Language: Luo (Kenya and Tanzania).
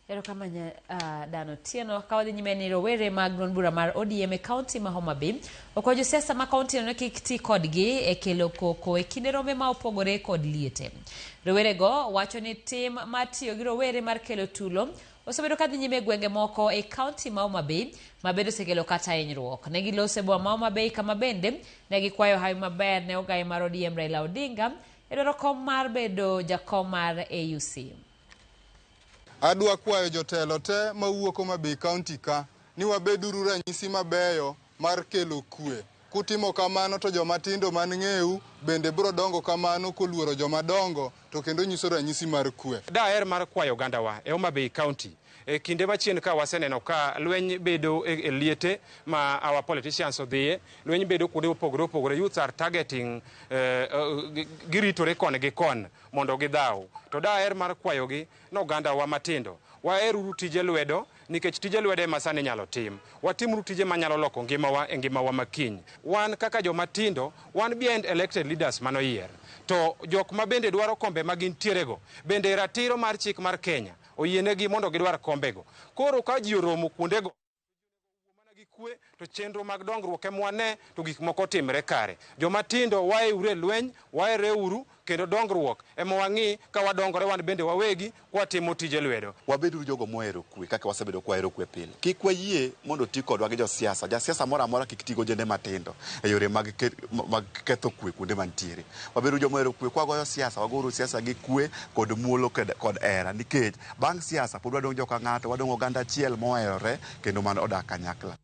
Erokamano Dan Otieno. Ka wadhi nyime ni rowere mag duond bura mar ODM e kaunti ma Homa Bay okwayo josiasa ma kaunti no ni kik ti kodgi e kelo koko e kinde rombe ma opogore kod liete. Rowerego wacho ni tim mar tiyo gi rowere mar kelo tulo osebedo ka dhi nyime e gwenge moko e kaunti ma Homa Bay ma bende osekelo kata hinyruok. Ne giloso e boma ma Homa Bay kama bende ne gikwayo hawi maber ne ogaye mar ODM Raila Odinga e dwaro kom mar bedo jakom mar AUC. Adwa kwayo jotelo te mawuok Homa Bay County ka ni wabeduru ranyisi mabeyo mar kelo kwe. Kutimo kamano to joma tindo man ng'eu bende biro dongo kamano koluoro joma dongo to kendo nyiso ranyisi mar kwe. Daher mar kwayo ogandawa e Homa Bay County e kinde machien ka waseneno ka lweny bedo e, e liete ma our politicians odhiye, lweny bedo kuonde mopogore opogore, youths are targeting eh, eh, giritore koni gi kon mondo gidhaw. To daher mar kwayogi ni ogandawa matindo, waheruru tije lwedo nikech tije lwedo ema sani inyalo tim. Watimuru tije manyalo loko ngimawa e ngimawa ma kiny. Wan kaka joma tindo, wan behind elected leaders manoyier. To jok ma bende dwaro kombe ma gintierego, bende ratiro mar chik mar Kenya oyienegi mondo gidwar kombego. Koro ka ji oromo kuondego, mana gi kwe to chenro mag dongruok ema wane to gik moko timre kare. Joma tindo waeuru e lweny, waereuru kendo dongruok ema wang'i ka wadongore wan bende wawegi kwatimo tije lwedo. Wabeduru jogo mohero kwe kaka wasebedo kwahero kwe pile. Kik wayie mondo oti kodwa gi josiasa. Jasiasa moro amora kik ti gojende matindo e yore mag, ke, mag ketho kwe kuonde mantiere. Wabeduru joma ohero kwe kwagoyo siasa, wagouru siasa gi kwe kod muolo kod hera nikech bang' siasa pod wadong' joka ng'ato, wadong' oganda achiel moherore kendo man odak kanyakla.